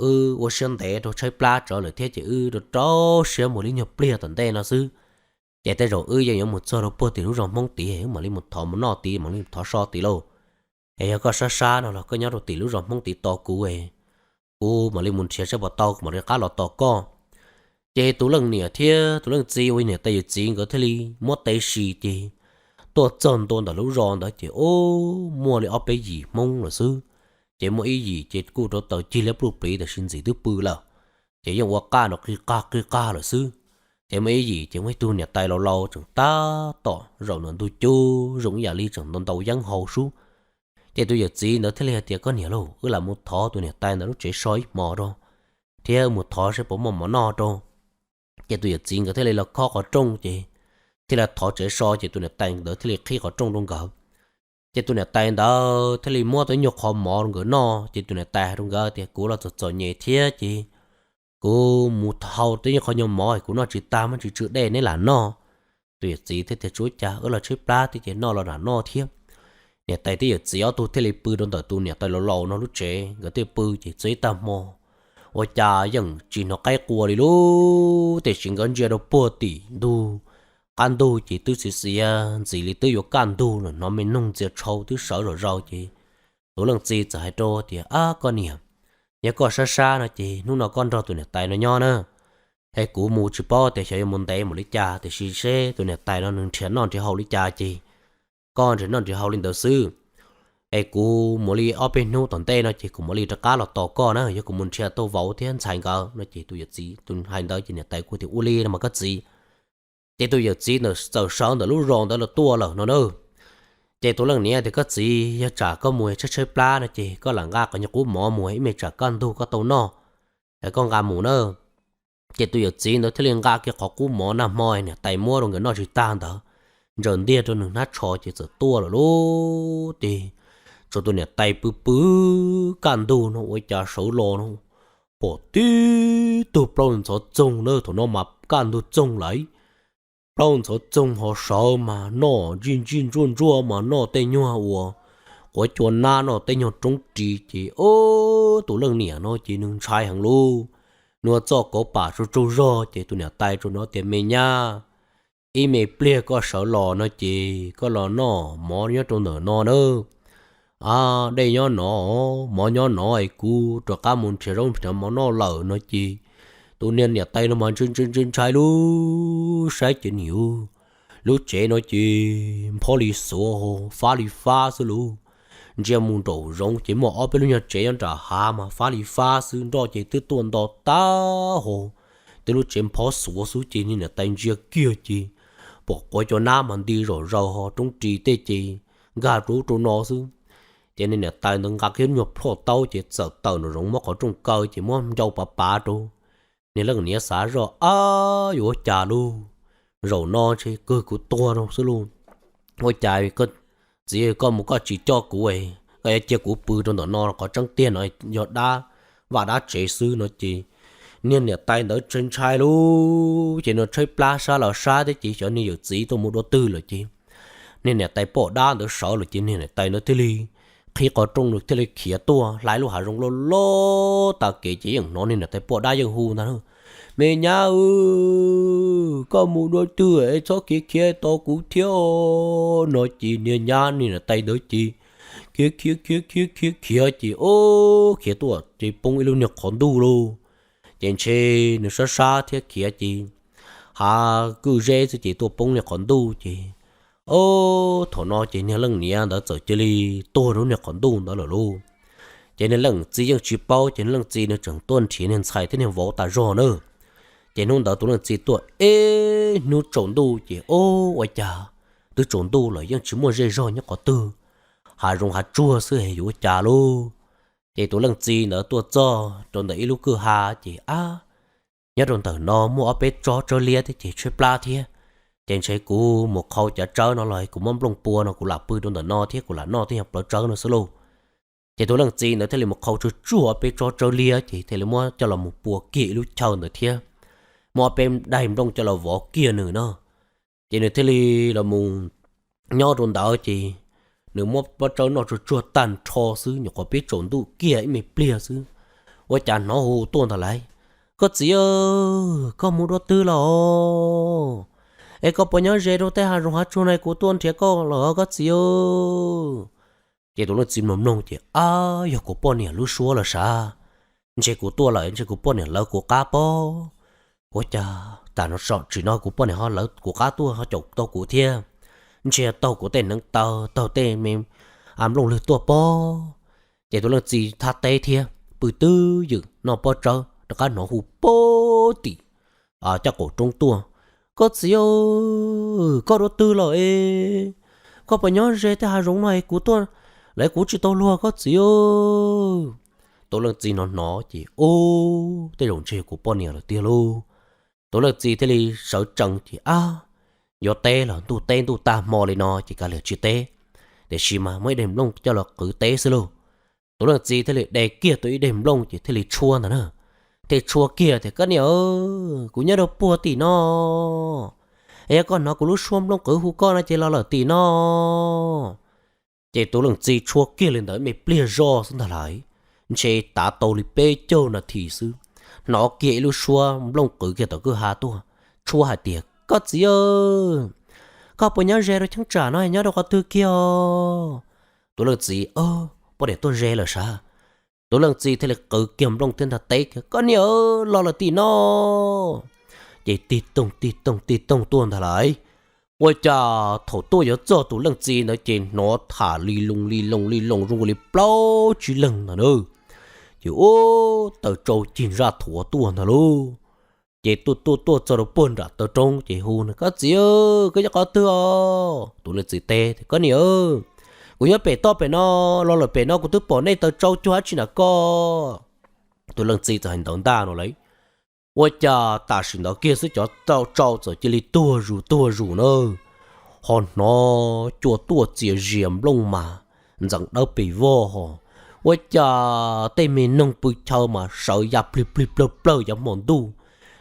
wb ua siab ntev rau tshaib plab tsawv lawm thiab ces wb rau rau siab mus li nyuag pliag tom ntej no xwb. Ces tej zaum wb yeej yuav mus txog rau puag tim lub zos Hmoob tid wb mam li mus thov mus noj tid mam li thov so tid lauj. Es yog koj sab sab no los koj nyob rau tim lub zos Hmoob tid tos kuv es kuv mam li mus nrhiav saib puas tau kuv mam li rov qab los tos koj. Ces tus leej niam thiab tus leej txiv uas niam tais yawm txiv nkawd thiaj li muab tev si ces tuaj txog ntua ntawm lub zos ntawd ces ub muaj li ob peb yim Hmoob lawm xwb. Ces muaj ib yim ces kuj rauv taws cig liab pluj pliv tiam sis ntxim twb pw lawm. Ces yeej ua qaj nrov qig qag qig qag lawm xwb. Ces muaj ib yim ces muaj ib tug niam tais laus laus tseem tab tom zaum ntawm ntug cub zoo ib yam li tseem ntau ntau yeeb haus sub. Ces tus yawm txiv ntawd thiaj li hais tias, Koj niam lauj, wb lam mus thov tus niam tais ntawd lub tsev so ib hmos rau, thiab mus thov saib puas muaj mov noj rau. Ces tus yawm txiv nkawd thiaj li los khob qhov rooj ces thiaj li thov tsev so ces tus niam tais ntawd thiaj li qhib qhov rooj rau nkawd. Ces tus niam tais ntawd thiaj li muab tau ib nyuag qho mov rau nkawd noj ces tus niam tais hais rau nkawd tias, Kuv los txom txom nyem thiab ces kuv mus hau tau ib qho nyuag mov kuv noj tsis tag muab tsis tsw dej neb lam noj. Tus yawm txiv thiaj tias, Tsuav cas, wb los tshaib plab thiab ces noj los lam noj thiab. Niam tais thiab yawm txiv ob tug thiaj li pw rau ntawm tus niam tais laus laus no lub tsev, nkawd thiaj pw ces txog ib tag hmo ua cas yeej tsis hnov qaib qua li lauj. Tiam sis nkawd ntsia rau puag tim ntug qab ntug ces twb xiv xiav ntxim li twb yuav kaj ntug lawm, hnov me noog ntxias tshau twb sawv zom zaws ces tus leej txiv txawm hais rau tias, Ab koj niam, yog koj sab sab no ces hnub no koj nrog tus niam tais no nyob na, es kuv mus tsis paub tias xyov yuav mus ntev mus li cas tiam sis seb tus niam tais no nws nrhiav noj nrhiav haus li cas ces koj nrhiav noj nrhiav haus li ntawd xwb. Es kuv mus li ob peb hnub tom ntej no ces kuv mam li rov qab los tos koj na, yog kuv mus nrhiav tau vauv thiab ntxhais nkawd no ces tus yawm txiv tus hais ntawd ces niam tais kuj tias, Ua li no mas koj txiv. Ces tus yawm txiv ntawd txawm sawv ntawm lub zos ntawd los tuaj lawm no na. Ces tus leej niam tias, Koj txiv, yog tsam koj mus tshaib tshaib plab no ces koj lam nqa qhov nyuag qub mov mus ib me tsam kaj ntug koj tau noj, es koj nqa mus na. Ces tus yawm txiv ntawd thiaj li nqa kiag qhov qub mov nag hmo niam tais muab rau nkawd noj tsis tag ntawd, ntsaws ntiag rau nws hnab tsho ces txawm tuaj lawm lauj. Ces tsuas tus niam tais pw pw kaj ntug no ua cas sawv los no pom tib tug plaub ntxhov txoog na, thaum no mas kaj ntug txoog lawm. Plaub ntxhov txoog ho sawv mas noj ntsij ntsij ntsuaj ntsuaj mas noj tej nyuag uas quav cua nab noj tej nyuag roob ris ces tus leej niam no ces nws ntshai heev lauj. Nws ua txoj kauv pam tsaug tsaug zog ces tus niam tais tsuas hnov tias me nyab, ib me pliag koj sawv los no ces koj los noj mov nyob rau ntawm no na. Dej nyob no, mov nyob no es kuv rov qab mus nrhiav zaub nrhiav mov noj lawm no ces tus niag niam tais no mas ntshai ntshai ntshai ntshai lub saib ces nws lub tsev no ces nphob li xuav ho fab li fab xwb lauj. Ntsia mus nraum zoov ces muaj ob peb lub nyuag tsev nyob nram hav mas fab li fab xwb, nroj ces twb tuaj nto tag ho, twb lub tsev nphob xuav xwb ces niag niam tais ntsia kiag ces pom quav cua nab mas nti zom zaws ho roob ris tej ces nkag rau ub rau no xwb. Ces niag niam tais ntawd nqa kiag lub nyuag plhuaj taub ces txawm tawm nraum zoov muab qhov rooj kaw ces muab ncau pav pav rau. Niag leej niam xav zoj, ab, yuav ua cas lauj, zaum no ntshe kawg kuv tuag rau xwb lauj. Ua cas txiv koj mus koj tsis coj kuv, koj yuav cia kuv pw rau ntawm no, qhov tseeb tiag no yog dab vaj dab tsev xwb no ces niag niam tais ntawd ntshai ntshai lauj ces nws tshaib plab sab los sab thiab ces xyov niag yawm txiv tuaj mus dua twg lawm ces niag niam tais poj dab ntawd sawv lawm ces niag niam tais ntawd thiaj li qhib qhov rooj nws thiaj li khiav tuaj hla lub hav zoov loj loj tas kev ces yeej hnov niag niam tais poj dab yeej hu ntag na, me nyab, koj mus dua twg es txhob khiav khiav tos kuv thiab no ces niag nyab niag niam tais ntawd ces khiav khiav khiav khiav khiav khiav ces ob khiav tuaj ces poob ib lub niag qhov ntuj lauj. Ces ntshe nws sab sab thiab khiav ces hav kwj zeb xwb ces tuaj poob niag qhov ntuj ces ob thaum no ces niag leej niam ntawd txawm cia li tuag rau niag qhov ntuj ntawd lawm lauj. Ces niag leej txiv yeej tsis paub ces niag leej txiv nws tseem tuaj nrhiav niag ntxhais thiab niag vauv tas zog na. Ces hnub ntawd tus leej txiv tuaj ib hnub tsaus ntuj ces ob ua cas twb tsaus ntuj lawm yeej tsis muaj zej zog nyob qhov twg, hav zoov hav tsuag xwb es yuav ua cas lauj. Ces tus leej txiv ntawd tuaj txog rau ntawm ib lub kwj ha ces ab, nyob rau ntawm no muaj ob peb tsob tsawb liab thiab ces tshaib plab thiab, ces ntshe kuv mus qhau cov tsawb no los kuv muab nplooj pua no kuv lam pw rau ntawm no thiab kuv lam noj tej nyuag plawv tsawb no xwb lauj. Ces tus leej txiv ntawd thiaj li mus qhau tsuag tsuag ob peb tsob tsawb liab ces thiaj li muab coj los mus pua kiag ib lub chaw ntawd thiab muab ob peb daim nplooj coj los vov kiag nws no. Ces nws thiaj li los mus nyob rau ntawd ces nws muab pob tsawb noj tsuag tsuag tag nrho xwb nyuam qhuav pib tsaus ntuj kiag ib me pliag xwb, ua cas hnov hu tuaj ntag lauj, koj txiv, koj mus dua twg los? Es koj puas nyob ze rau tej hav zoov hav tsuag no kuv tuaj nrhiav koj los koj txiv? Ces tus leej txiv mloog mloog ces ab, yog kuv poj niam lub suab los sav, ntshe kuv tuaj lawm ntshe kuv poj niam lawv kuv qab pob. Ua cas tam no tsim no kuv poj niam ho lawv kuv qab tuaj ho caum tau kuv thiab, ntshe taug kuv tej hneev taw taug tej me nplooj lwg tuaj pob. Ces tus leej txiv thab teb thiab pw twj ywm noj pob tsawb rov qab hnov hu puag tim caj qaum roob tuaj, koj txiv, koj dua twg lawm es? Koj puas nyob ze tej hav zoov no es kuv tuaj, lawv kuv tsis tau luag koj txiv. Tus leej txiv hnov hnov ces ub, tej zaum ntshe kuv poj niam lawm tiag lauj. Tus leej txiv thiaj li sawv tsees ces ab, yuav teb los ntuj teb ntuj tag hmo li no ces kav liam tsis teb, tiam sis mas muaj ib daim nplooj coj los qwv teb xwb lauj. Tus leej txiv thiaj li de kiag tau ib daim nplooj ces thiaj li tshuab ntag na. Thiaj tshuab kiag tias, koj niam, kuv nyob rau puag tim no, es yog koj hnov kuv lub suab nplooj qwv hu koj no ces los lawm tim no. Ces tus leej txiv tshuab kiag li ntawd me pliag zoj xwb ntag lauj, ntshe tav tau li peb caug nas this xwb, hnov kiag ib lub suab nplooj qwv kiag tom kwj ha tuaj, tshuab hais tias, koj txiv, koj puas nyob ze rau cheeb tsam no nyob rau qhov twg kiag os? Tus leej txiv, poj niam tuaj ze lawm sav. Tus leej txiv thiaj li qwv kiag nplooj thiab ntag teb kiag, koj niam, los lawm tim no. Ces tig toog tig toog tig toog tuaj ntag lauj. Ua cas thaum tuaj yuav txog tus leej txiv ntawd ces hnov tham li loo li loo li loo zoo li plaub tsib leeg ntag na. Ces ub, taws tsau cig zaj thuav tuaj ntag lauj. Ces tuaj tuaj tuaj txog rau puag nram taw roob ces hu, koj txiv, koj nyob qhov twg os? Tus leej txiv teb, koj niam, kuv nyob pem toj pem no, los lawm pem no kuv twb pom nej taws tsau cuag dab tsi nram ko. Tus leej txiv txawm hais ntawd ntag no lauj. Ua cas tam sim ntawd kiag xwb cov tsau txawm cia li tuag zus tuag zus na, ho hnov cua tuaj txias zias nplooj mas ntxeev dawb pes vog ho. Ua cas tej me noog pw chaw mas sawv ya plig plig plawg plawg cov hmo ntuj,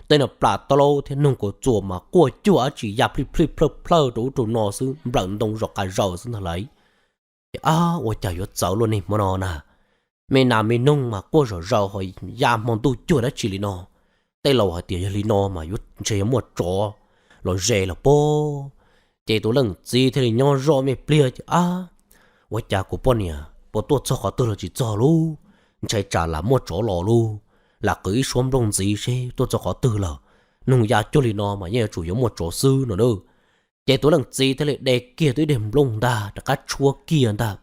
tej no plas taub laub thiab noog kaus txuas mas quaj cuag dab tsi ya plig plig plawg plawg rau ub rau no xwb, nplawm ntoo zom qas zaws xwb ntag lauj. Ces ab, ua cas yuav txawv luaj niaj hmo no na, me nas me noog mas quaj zom zaws ho ya hmo ntuj cuag dab tsi li no. Tej laus hais tias yog li no mas yuav ntshe yuav muaj tsov los ze los pob. Ces tus leej txiv thiaj li nyob zoj me pliag ces ab, ua cas kuv poj niam puas tuaj txog qhov twg los tsis txog lub, ntshai tsam lam muaj tsov los lub, lam qw ib suab nplooj ntxiv seb tuaj txog qhov twg lawm, noog ya cuag li no mas yeej yuav tsum yuav muaj tsov xwb no na. Ces tus leej txiv thiaj li de kiag tib deg nplooj ntag rov qab tshuab kiag ntag.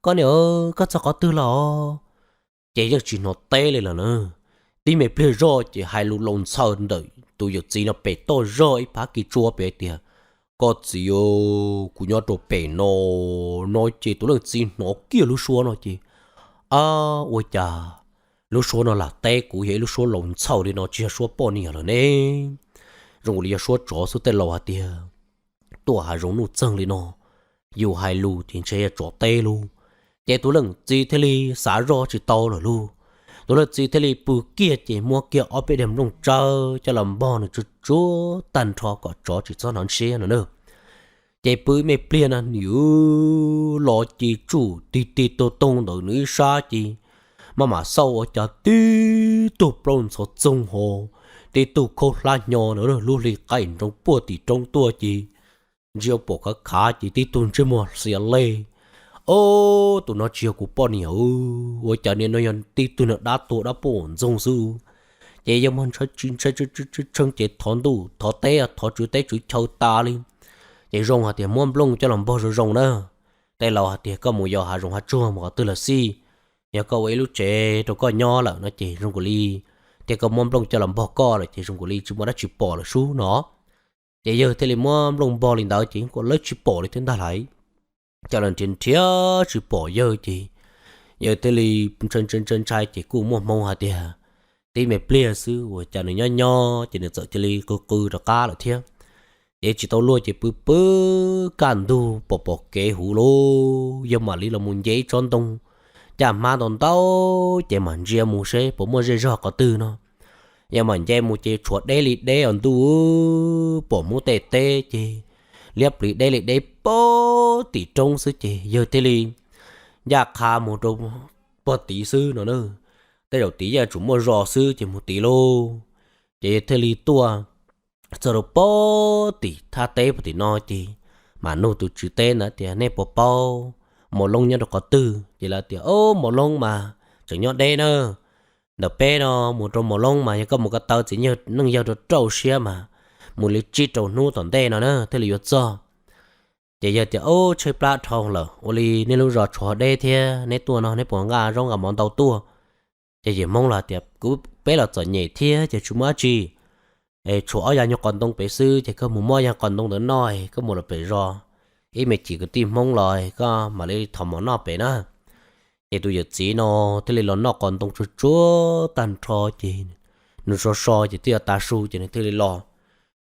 Koj niam, koj txog qhov twg los? Ces yeej tsis hnov teb li lawm na. Tib me pliag zoj ces hais lus laus ntxhaws ntawm tus yawm txiv no pem toj zog ib phav kis tsua pem tias, koj txiv, kuv nyob rau pem no, no ces tus leej txiv hnov kiag lub suab no ces, ab, ua cas lub suab no lam teb kuv yog ib lub suab laus ntxhaws li no tsis yog suab poj niam lawm ne, zoo li yog suab tsov xwb. Tej laus hais tias tuaj hav zoov nuj txeeg li no, yus hais lus ces ntshe yog tsov teb lub. Ces tus leej txiv thiaj li xav zoj tsis tau lawm lub. Tus leej txiv thiaj li pw kiag ces muab kiag ob peb deg nplooj tsawb coj los npog nws tsuag tsuag tag nrho kom tsov tsis txhob hnov ntshiab no na. Ces pw me pliag na nws los ci tsuj tig tig toog toog ntawm nws ib sab ces maj mam xauj ua cas tib tug plaub ntxhov txoog ho, tib tug khaub hlab hnyo na, lub hli qaij nroo puag tim roob tuaj ces ntsia pom khav khav ces tib tug ntsej muag xiav lej. Ob, tus no tsis yog kuv poj niam, ua cas nim no yog tib tug niag dab tuag dab poj ntxoog xwb. Ces yawg muab ntshai tsis ntshai tshee ces thov ntuj thov teb thov tswv teb tswv chaw tas li. Ces zoo hais tias muab nplooj coj los npog zoo zoo na. Tej laus hais tias koj mus yos hav zoov hav tsuag mus qhov twg los xij, yog koj ua ib lub tsev rau koj nyob lawm no ces zoo kawg li, thiab koj muab nplooj coj los npog koj lawm ces zoo kawg li tsis muaj dab tsi pom lawm sub no. Ces yawg thiaj li muab nplooj npog li ntawd ces kuj lawv tsis pom li thiab ntag lauj. Coj los nrhiav nrhiav tsis pom yawg ces yawg thiaj li ntshai ntshai ntshai ces kuj muaj hmoo hais tias tib me pliag xwb ua cas nws nyob nyob ces nws txawm cia li qw qw rov qab lawm thiab. Ces tsis tau luag ces pw pw kaj ntug pom pom kev huv lauj, yawg mam li los mus nce ib tsob ntoo caj hmab ntau ntau ces mam ntsia mus seb puas muaj zej zog qhov twg no. Yawg mam nce mus ces tshuav deb li deb os ntuj, pom hmoob tej teb ces liab pliv deb li deb puag tim roob xwb ces yawg thiaj li ncaj qha mus rau puag tid xwb no na. Tej zaum tid yeej yuav tsum muaj zos xwb ces mus tid lauj. Ces yawg thiaj li tuaj txog rau puag tim thaj teb puag tim no ces mam nug tus tswv teb ntawd tias nej puas paub mos loob nyob rau qhov twg. Ces lawv tias o, mos loob mas tseem nyob deb na, ntawm peb no mus rau mos loob mas yog koj mus ko taw txiv neej yawg rau rau siab mas mus li tsib rau hnub tom ntej no na thiaj li yuav txog. Ces yawg tias o, tshaib plab dhau lawm, ua li nej lub zos tshuav deb thiab neb tuaj no neb puas nqa zaub nqa mov ntau tuaj? Ces yawm hmoob los tias kuv peb los txom nyem thiab ces tsis muaj dab tsi, es tshuav ob yag nyuag qos ntoo pem xwb ces koj mus muab yag qos ntoo ntawd noj, koj mus los pem zos ib me chim kwv tij hmoob los koj mam li thov mov noj pem na. Ces tus yawm txiv no thiaj li los noj qos ntoo tsuag tsuag tag nrho ces nws so so ces twb yuav tav su ces nws thiaj li los,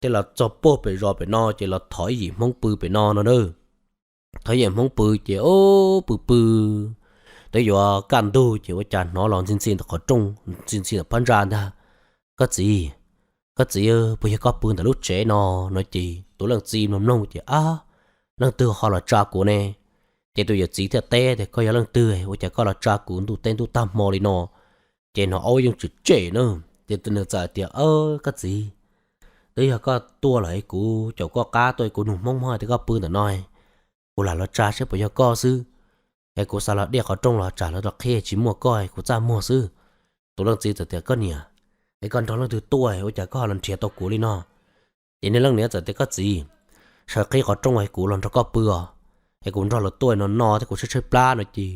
thiaj los txog puag pem zos pem no ces los thov ib yim hmoob pw pem no no na. Thov ib yim hmoob pw ces o, pw pw twb yuav kaj ntug ces ua cas hnov los ntxhi ntxhi ntawm qhov rooj, ntxhi ntxhi ntawm phab ntsa ntag. Koj txiv, koj txiv, puas yog koj pw ntawm lub tsev no? No ces tus leej txiv mloog mloog ces ab, leej twg ho los tsa kuv ne? Ces tus yawm txiv thiaj teb tias koj yog leej twg ua cas koj los tsa kuv ntuj teb ntuj tag hmo li no? Ces hnov aub yeej tsem tsem na. Ces nws txawm tias koj txiv, twb yog koj tuaj lawm es kuv caum koj qab tuaj es kuv nug hmoob hmoob tias koj pw ntawm no, kuv lam los tsa seb puas yog koj xwb. Es kuv xav los diaj qhov rooj los tsam lawv rov qhib tsis muaj koj es kuv txaj muag xwb. Tus leej txiv txawm tias koj niam, es koj nrog leej twg tuaj ua cas koj los nrhiav tau kuv li no? Ces niag leej niam txawm tias koj txiv, sawv qhib qhov rooj es kuv los nrog koj pw os, es kuv nrog lawv tuaj no no thiab kuv tshaib tshaib plab no ces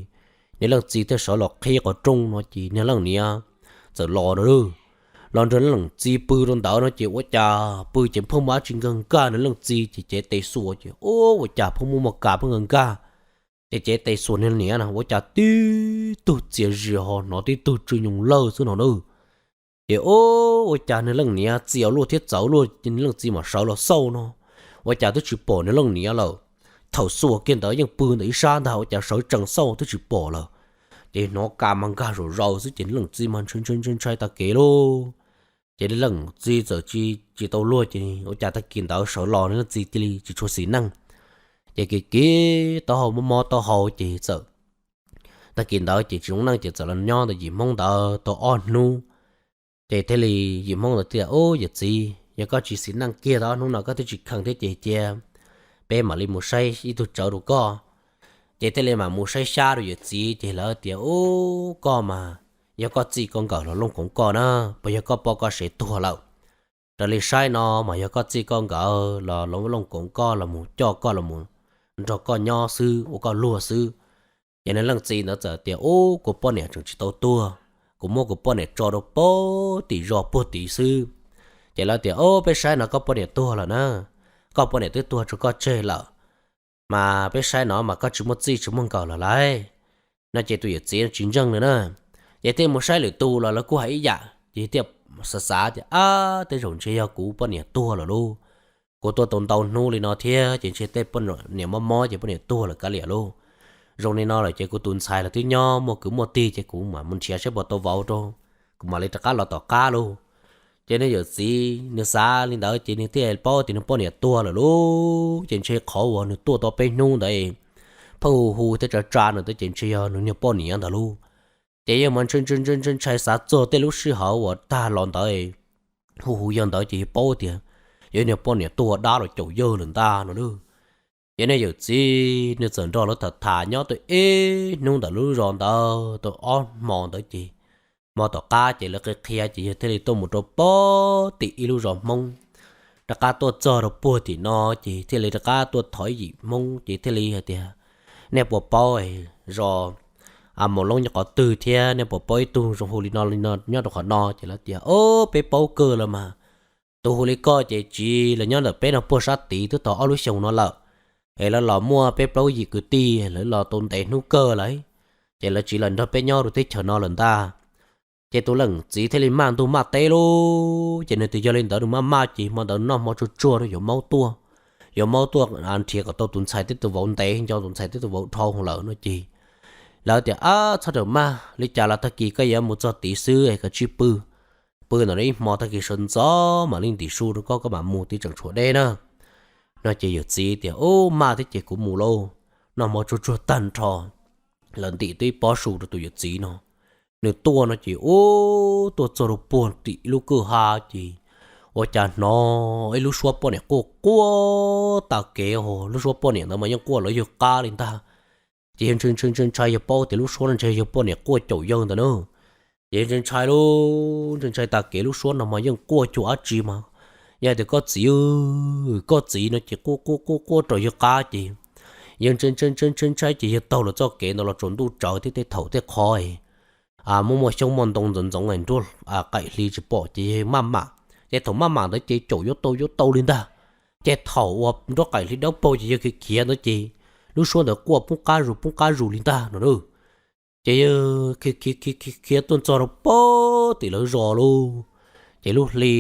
niag leej txiv thiaj sawv los qhib qhov rooj no ces niag leej niam txawm los na. Los nrog leej txiv pw rau ntawd no ces ua cas pw ces pheej muaj dab tsi nkag nkag nws leej txiv ces cev tes xuas ces ua cas pheej muaj muaj kas pheej nkag nkag. Ces cev tes xuas niag niam no ua cas tib tug txias zias ho hnov tib tug tsw nyoos lawj xwb no na. Ces ua, ua cas nws leej niam txias luaj thiab txawv luaj ces nws leej txiv mam sawv los xauj no, ua cas twb tsis pom nws leej niam lawm. Thaum xuas kiag ntawd yeej pw ntawm ib sab ntag, ua cas sawv tsees xauj twb tsis pom lawm. Ces hnov ka mas nkag zom zaws xwb ces nws leej txiv mas ntshai ntshai ntshai ntshai tag kev lauj. Ces nws leej txiv txawm tsis tsis tau luag ces ua cas tag kis ntawd sawv los nws leej txiv cia li tsis tshua xis neej. Ces kiv kiv taub hau mob mob taub hau ces txawm, tag kis ntawd ces tsis zoo neej ces txawm los nyob ntawm yim Hmoob ntawd tau ob hnub. Ces thiaj li yim Hmoob ntawd tias, Ub, yawm txiv, yog koj tsis xis neej kiag tau ob hnub no koj twb tsis kheev thiab ces cia peb mam li mus saib ib tug tsawv rau koj. Ces thiaj li mam mus saib xyab rau yawm txiv ces lawv tias, Ub, koj mas yog koj txij koj nkawm los looj koov koj na, puas yog koj poj koj sev tuag lawm? Raws li saib no mas yog koj txij koj nkawm los looj koov koj los mus coj koj los mus nrog koj nyob xwb ua koj luag xwb. Ces nws leej txiv ntawd txawm tias, Ub, kuv poj niam tseem tsis tau tuag, kuv muab kuv poj niam tso rau puag tim zos puag tid xwb. Ces lawv tias, Ub, peb saib no koj poj niam tuag lawm na, koj poj niam twb tuag tso koj tseg lawm, mas peb saib no mas koj tsis muaj txij tsis muaj nkawm lawm lauj. No ces tus yawm txiv tsis ntseeg li na. Ces thiaj mus saib lwm tus los lawv kuj hais ib yam ces thiaj xav xav tias, Ab, tej zaum ntshe yog kuv poj niam tuag lawm lauj. Kuv tuaj tau ntau hnub li no thiab ces ntshe tej poj niam mob mob ces poj niam tuag lawm kav liam lauj. Zoo li no lawm ces kuv tus ntxhais los twb nyob muaj kwv muaj tij ces kuv mam mus nrhiav saib puas tau vauv rau, kuv mam li rov qab los tom qab lauj. Ces nws yawm txiv nws xav li ntawd ces nws thiaj paub tias nws poj niam tuag lawm lauj. Ces ntshe qhov uas nws tuaj tau peb hnub ntawd pheej hu hu thiab tsa tsa nws ntawd ces ntshe yog nws niag poj niam ntawd lauj. Ces yawg mas ntshai ntshai ntshai ntshai ntshai xav txog tej lub sij hawm uas tag los ntawd hu hu yawg ntawd ces yawg paub tias yog niag poj niam tuag dab los caum yawg lawm ntag no lauj. Ces niag yawm txiv nws txawm nrog lawv tham tham nyob tau ib hnub ntawm lub zos ntawd tau ob hmo ntawd ces hmo tom qab ces lawv qhia qhia ces yawg thiaj li tuaj mus rau puag tim ib lub zos Hmoob, rov qab tuaj txog rau puag tim no ces thiaj li rov qab tuaj thov ib yim Hmoob ces thiaj li hais tias, Nej puas paub zos Maus Loob nyob qhov twg thiab nej puas paub ib tug zoo hu li no li no nyob rau qhov no? Ces lawv tias, Ob, peb paub kawg los mas. Tus hu li koj ces tsis los nyob ntawm peb no puag sab tid twb tau ob lub xyoos no lawm, es lawv los muaj peb plaub yim kwv tij, lawv los tau ntev hnub kawg lawm, ces lawv tsis los nrog peb nyob rau teb chaws no lawm ntag. Ces tus leej txiv thiaj li maj ntuj maj teb lauj. Ces nws tias yog li ntawd nws maj maj ces hmo ntawd noj hmo tsuag tsuag rau yuav maub tuaj, yuav maub tuaj nrhiav kom tau tus ntxhais thiab tus vauv ntev, nco tus ntxhais thiab tus vauv dhau lawm no ces lawv tias, Ab, txhob rawm maj, li cas los tag kis koj yuav mus txog tid xwb es koj tsij pw, pw ntawm no ib hmo, tag kis sawv ntxov mam li ntim su rau koj, koj mam mus, twb tseem tshuav deb na. No ces yawm txiv tias, Ub, maj thiab ces kuv mus lauj. Noj hmo tsuag tsuag tag nrho, lawv ntim tau ib pob su rau tus yawm txiv no. Nws tuaj no ces ub, tuaj txog rau puag tim lub kwj ha ces ua cas hnov ib lub suab poj niam quaj quaj tag kev ho. Lub suab poj niam ntawd mas yeej quaj lawv yawg qab li ntag. Ces yawg ntshai ntshai ntshai ntshai, yawg paub tias lub suab no ntshe yog poj niam quaj caum yawg ntawd na. Ces yawg ntshai ntshai lauj, ntshai ntshai tag kev, lub suab no mas yeej quaj cuag dab tsi mas, yog tias koj txiv, koj txiv no ces quaj quaj quaj quaj rau yawg qab ces yawg ntshai ntshai ntshai ntshai ntshai ces yawg taug los txoj kev ntawd los tsaus ntuj tsawv thiab tej thaum tej qhov muaj muaj xyoob muaj ntoo ntxoov ntxoov nruab qaim hli tsis pom ces yawg maj mam, ces thaum maj mam ntawd ces caum yuav tau yuav tau li ntag. Ces thaum uas nruab qaim hli dawb paug ces yawg khiav khiav ntawd ces lub suab ntawd quaj poob qab zus poob qab zus li ntag no. Ces yawg khiav khiav khiav tuaj txog rau puag tim lawv zos lauj. Ces lub hli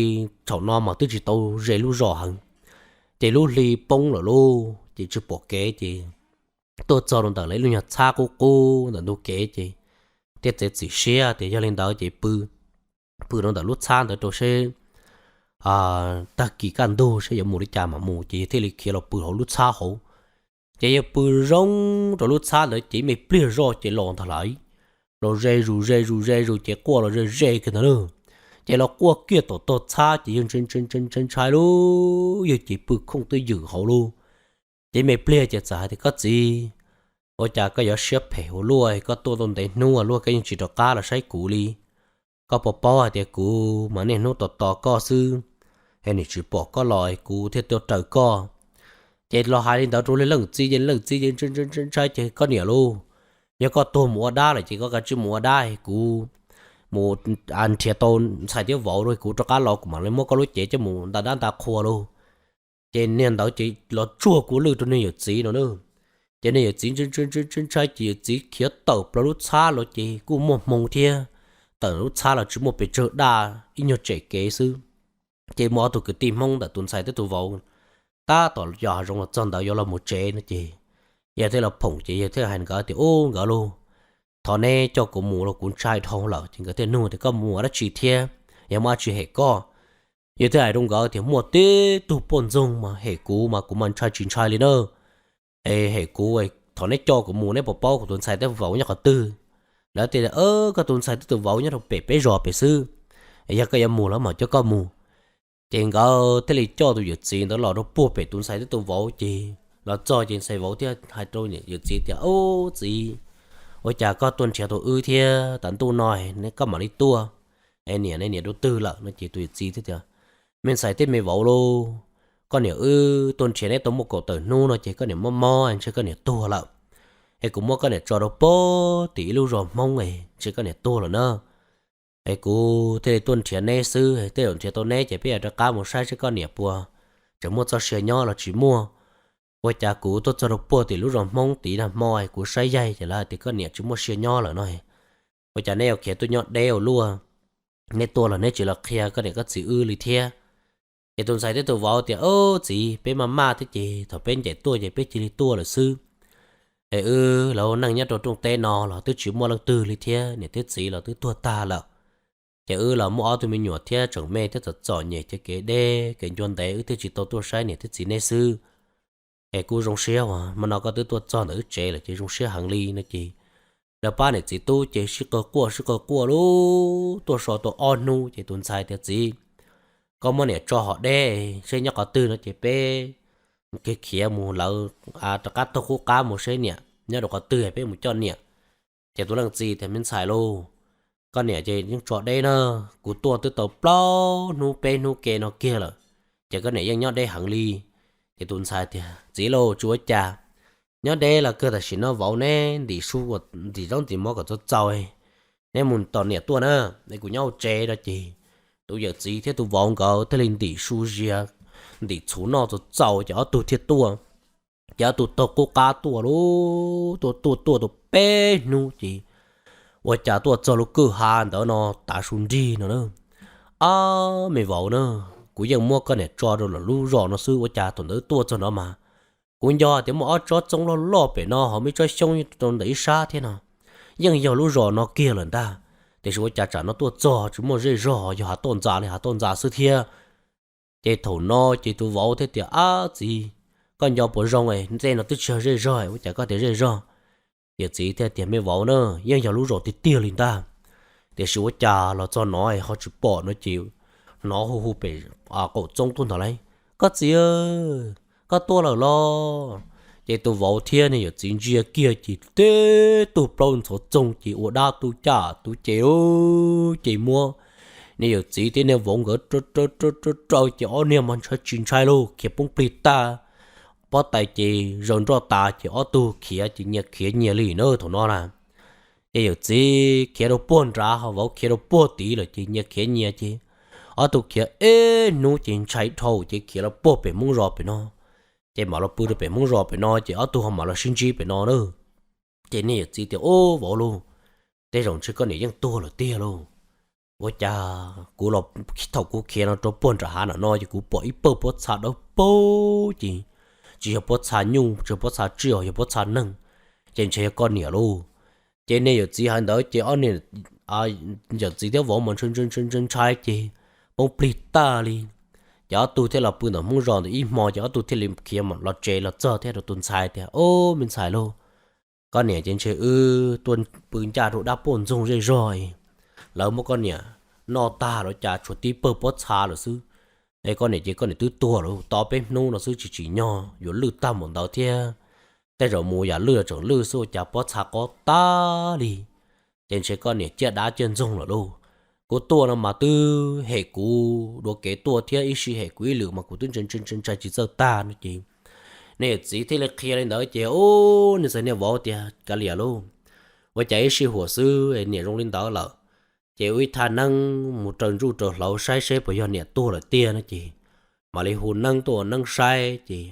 thaum no mas twb tsis tau ze lub zos heev, ces lub hli poob lawm lauj ces tsis pom kev ces tuaj txog rau ntawm lawv ib lub nyuag txhab qub qub ntawm ntug kev ces thiaj txiav txim siab tias yog li ntawd ces pw, pw rau ntawm lub txhab ntawd rau seb tag kis kaj ntug seb yuav mus li cas mam mus, ces yawg thiaj li khiav los pw hauv lub txhab hauv. Ces yawg pw zoo rau lub txhab ntawd ces ib me pliag zoj ces los ntag lauj. Los ze zus ze zus ze zus ces quaj los ze ze kiag ntag lauj. Ces los quaj kiag tom tog txhab ces yawg ntshai ntshai ntshai ntshai ntshai lauj, yawg ces pw khooj twj ywm hauv lauj. Ces ib me pliag ces txawm hais tias, Koj txiv, ua cas koj yuav siab phem ua luaj, koj tuaj tau ntev hnub ua luaj koj yeej tsis rov qab los saib kuv li? Koj puas paub hais tias kuv mas niaj hnub tos tos koj xwb, es nim tsis pom koj los kuv thiaj tuaj raws koj? Ces los hais li ntawd rau leej txiv, ces leej txiv ces ntshai ntshai ntshai ces, Koj niam lauj, yog koj tuag mus ua dab lawm ces koj kav tsij mus ua dab, kuv mus nrhiav tau ntxhais thiab vauv rau kuv rov qab los kuv mam li muab koj lub cev coj mus nta dab nta qhua lauj. Ces niag ntawd ces los tsuag kua lwj rau niag yawm txiv no na. Ces niag yawm txiv ntshai ntshai ntshai ntshai ces yawm txiv khiav tawm plaws lub txhab los ces kuj muaj hmoo thiab, tawm lub txhab los tsis muaj pes tsawg, daj ib nyuag tsem kev xwb. Ces muaj ob tug kwv tij Hmoob ntawm tus ntxhais thiab tus vauv tab tom yos hav zoov los txog ntawd yuav los mus tsev no ces yawg thiaj los phoom ces yawg thiaj hais nkawd tias, Ub nkawd lauj, thov neb coj kuv mus los kuv ntshai dhau lawm. Ces nkawd thiaj nug tias, Koj mus ua dab tsi thiab? Yog muaj dab tsi hem koj? Yawg thiaj hais rau nkawd tias, Muaj tib tug poj ntxoog mas hem kuv mas kuv mas ntshai tsis ntshai li na. Es hem kuv, thov neb coj kuv mus, neb puas paub kuv tus ntxhais thiab vauv nyob qhov twg? Lawv tias, Koj tus ntxhais thiab tus vauv nyob rau pem peb zos pem xwb, yog koj yuav mus lawv mam coj koj mus. Ces nkawd thiaj li coj tus yawm txiv ntawd los rau puag pem tus ntxhais thiab tus vauv ces los txog ces ntxhais vauv thiaj hais rau yawm txiv tias, Ub txiv, ua cas koj tuaj nrhiav tau wb thiab? Tav ntuj no ne koj mam li tuaj, es niam ne niam rau twg lawm no? Ces tus yawm txiv thiaj tias, Me ntxhais thiab me vauv lauj, koj niam wb tuaj nrhiav neb tau muaj kaum tawm hnub no ces koj niam mob mob ntshe koj niam tuag lawm. Es kuv muab koj niam tso rau puag tim ib lub zos Hmoob es ntshe koj niam tuag lawm na. Es kuv thiaj li tuaj nrhiav neb xwb, tej zaum nrhiav tau neb ces peb yuav rov qab mus saib seb koj niam puas tseem muaj txoj sia nyob los tsis muaj. Ua cas kuv tuaj txog rau puag tim lub zos Hmoob tid nag hmo kuv saib yaig ces lawv hais tias koj niam tsis muaj sia nyob lawm no. Ua cas neb yuav khiav tuaj nyob deb ua luaj? Neb tuaj los neb tsis los qhia koj niam koj txiv wb li thiab. Ces tus ntxhais thiab tus vauv tias, Ub txiv, peb maj maj thiab ces thaum peb ncaim tuaj ces peb cia li tuaj lawm xwb. Es wb lawv ua neej nyob rau rooj teb no los twb tsis muaj leej twg li thiab, niam thiab txiv los twb tuag tag lawm. Ces wb los muaj ob tug me nyuam thiab tseem me thiab txom txom nyem ces kev deb kev ncua ntev wb thiaj tsis tau tuaj saib niam thiab txiv neb xwb. Es kuj zoo siab uas hmo no koj twb tuaj txog ntawm wb tsev lawm ces zoo siab heev li no ces lawv pab niam txiv tub ces sib qawg quaj sib qawg quaj lub tuaj so tau ob hnub ces tus ntxhais tias, Txiv, koj muab niam tso hom deb seb nyob qhov twg no ces peb khiav mus lawv rov qab taug qub qab mus seb niam nyob rau qhov twg peb mus coj niam. Ces tus leej txiv tias, Me ntxhais lauj, koj niam ces yeej tso deb na, kuv tuaj twb tau plaub hnub peb hnub ke no kiag lawm, ces koj niam yeej nyob deb heev li. Ces tus ntxhais tias, Txiv lauj, tsis ua cas, nyob deb los kawg tam sim no vauv neb ntim su ntim zaub ntim mov kom txaus txaus, neb mus tos niam tuaj na, es kuv nyob hauv tsev no ces tus yawm txiv thiab tus vauv nkawd thiaj li ntim su zias, ntim txhuv noj txaus txaus ces ob tug thiaj tuaj. Ces ob tug taug qub qab tuaj lub tuaj tuaj tuaj tau peb hnub ces ua cas tuaj txog lub kwj ha ntawd no tav su nrig no na. Ab me vauv na, kuv yeej muab koj niam tso rau lawm lub zos no xwb, ua cas thaum ntawd tuaj txog no mas kuv nco tias muaj ob tsob txoov loj loj pem no ho muaj ib tsob xyoob rau ntawm ib sab thiab no, yeej yog lub zos no kiag lawm ntag. Tiam sis ua cas tsam no tuaj txog tsis muaj zej zog, yog hav toj ntxas li hav toj ntxas xwb thiab. Ces thaum no ces tus vauv thiaj tias, Ab txiv, koj nco puas zoo es ntsej no twb tsis yog zej zog, ua cas koj tias zej zog? Yawm txiv thiaj tias, Me vauv na, yeej yog lub zos tiag tiag li ntag, tiam sis ua cas los txog no ho tsis pom no ces hnov hu hu pem qaum txoob tuaj ntag lauj, Koj txiv, koj tuaj lawm los? Ces tus vauv thiab niag yawm txiv ntsia kiag ces tib tug plaub ntxhov txoog ces ua dab tu caj tu ces, ces muab niag yawm txiv thiab niag vauv nkawd raws ces ob niag mas ntshai tsis ntshai lauj, khiav poob plig tag, pob tais ces zaws nroj tas ces ob tug khiav ces nyias khiav nyias li na thaum no na. Ces yawm txiv khiav rau puag nrad ho vauv khiav rau puag tid lawm ces nyias khiav nyias ces ob tug khiav ib hnub ces ntshai dhau ces khiav los puag pem Hmoob zos pem no. Ces mam los pw rau pem Hmoob zos pem no ces ob tug ho mam los sib ntsib pem no na. Ces niag yawm txiv tias, Ub vauv lauj, tej zaum ntshe koj niam yeej tuag lawm tiag lauj. Ua cas kuv los, thaum kuv khiav no rau puag nram hav no no ces kuv pom ib pawg pob txha dawb paug ces tsis yog pob txha nyuj tsis yog pob txha tsiaj, yog pob txha neeg, ces ntshe yog koj niam lauj. Ces niag yawm txiv hais ntawd ces ob niag yawm txiv thiab vauv mas ntshai ntshai ntshai ntshai ces poob plig tag li. Ces ob tug thiaj los pw ntawm Hmoob zos ntawd ib hmo ces ob tug thiaj li khiav los tsev los txog thiab rau tus ntxhais tias, Ob me ntxhais lauj, koj niam ces ntshe wb tuaj pw ncaj rau dab poj ntxoog zej zog, lawv muab koj niam noj tag los cas tshuav tib pawg pob txha lawm xwb. Es koj niam ces koj niam twb tuag lawm tau peb hnub no xwb tsis tsim nyog yuav lwj tag npaum ntawd thiab. Tej zaum mus yam lwj los tseem lwj xwb ua cas pob txha qob tag li. Ces ntshe koj niam ciaj dab ciaj ntxoog lawm lauj. Kuv tuaj no mas twb hem kuv dua kev tuaj thiab ib sij hem kuv ib lwm mas kuv twb ntshai ntshai ntshai tsis txawj tag no ces niag yawm txiv thiaj li qhia li ntawd ces ub niag txiv niag vauv tias, Kav liam lauj, ua cas ib sij huam xwb niam zoo li ntawd lawm. Ces ua ib thaj neeb mus raws ntsuj raws hlauv saib seb puas yog niam tuag lawm tiag no ces mam li hu neeb tuaj ua neeb saib ces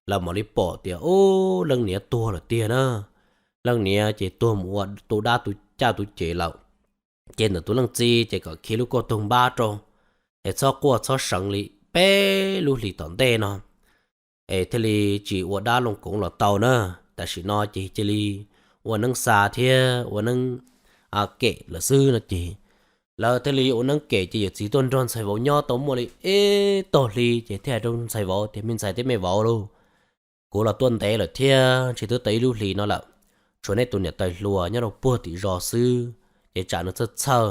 lawv mam li pom tias ub leej niam tuag lawm tiag na. Leej niam ces tuag mus ua tu dab tu caj tu ces lawm. Ces ntawm tus leej txiv ces kom khi lub kauj toog npab rau, es txhob quaj txhob seev li peb lub hlis tom ntej no, es thiaj li tsis ua dab looj koov los tau na. Tam sim no ces cia li ua neeb xa thiab ua neeb kem lawm xwb no ces lawv thiaj li ua neeb kem ces yawm txiv tuaj nrog ntxhais vauv nyob tau muaj li ib tog hli ces thiaj hais rau ntxhais vauv tias, me ntxhais thiab me vauv lauj, kuv los tuaj ntev lawm thiab ntshe twb tau ib lub hlis no lawm, tshuav nej tus niam tais hluas nyob rau puag tim zos xwb, ces tsam nws txhawj txhawj,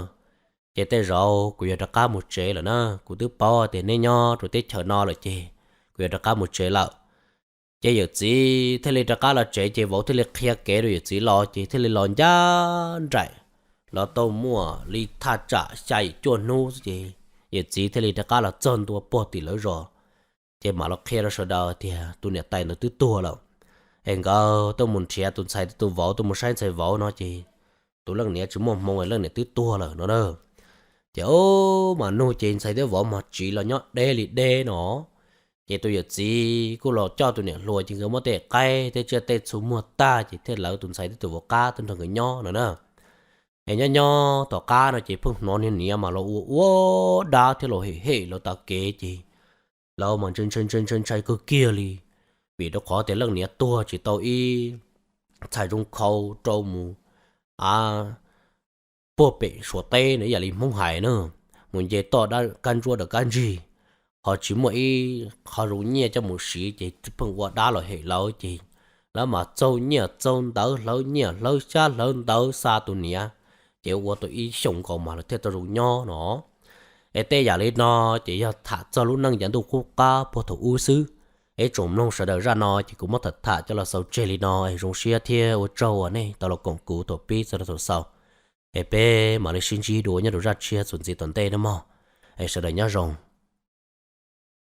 ces tej zaum kuv yuav rov qab mus tsev lawm na. Kuv twb paub tias neb nyob rau teb chaws no lawm ces kuv yuav rov qab mus tsev lawm. Ces yawm txiv thiaj li rov qab los tsev ces vauv thiaj li qhia kev rau yawm txiv los ces thiaj li los ncaj nraim, los tau muaj li thaj tsam xya yim cuaj hnub xwb ces yawm txiv thiaj li rov qab los txog ntua puag tim lawv zos. Ces mam los qhia rau sawv daws tias tus niam tais ntawd twb tuag lawm, es nkawd tuaj mus nrhiav tus ntxhais thiab tus vauv, tuaj mus saib ntxhais vauv no ces tus leej niam tsis muaj hmoo, leej niam twb tuag lawm no na. Ces ub, mas nug ces ntxhais thiab vauv mas tsiv los nyob deb li deb no. Ces tus yawm txiv kuj los coj tus niam hluas ces nkawd muab tej qaib tej tsiaj tej txhu muag tag ces thiaj lawv tus ntxhais thiab tus vauv qab tuaj nrog nkawd nyob no na. Es nyob nyob tom qab no ces pheej hnov niag niam mas los ua ua dab thiab los hem hem lawv tav kev ces lawv mas ntshai ntshai ntshai ntshai ntshai kawg kiag li, vim rau qhov tias leej niam tuag tsis tau ib txhais zoo khau rau mus a puag pem Suav teb no ib yam li Hmoob hais na, mus nce toj kab ntsuab dawm kab ntsig, ho tsis muaj ib qho zoo nyiaj coj mus siv ces pheej ua dab los hem lawv ces lawv mas txaug nyiaj txaug ntawv, hlawv nyiaj hlawv xyab hlawv ntawv xa tus niam, ces ua tau ib xyoos nkaus mas lawv thiaj tau zoo nyob no. Es tej yam li no ces yog tham txog lub neej yav ntuj qub qab puag thaum ub xwb. Es tsoom mloog sawv daws, zaj no ces kuv muab tham tham coj los xaus tseg li no es zoo siab thiab ua tsaug uas nej tau los koom kuv thaum pib txog rau thaum xaus. Es peb mam li sib ntsib dua nyob rau zaj tshiab txuas ntxiv tom ntej nawb mog. Es sawv daws nyob zoo.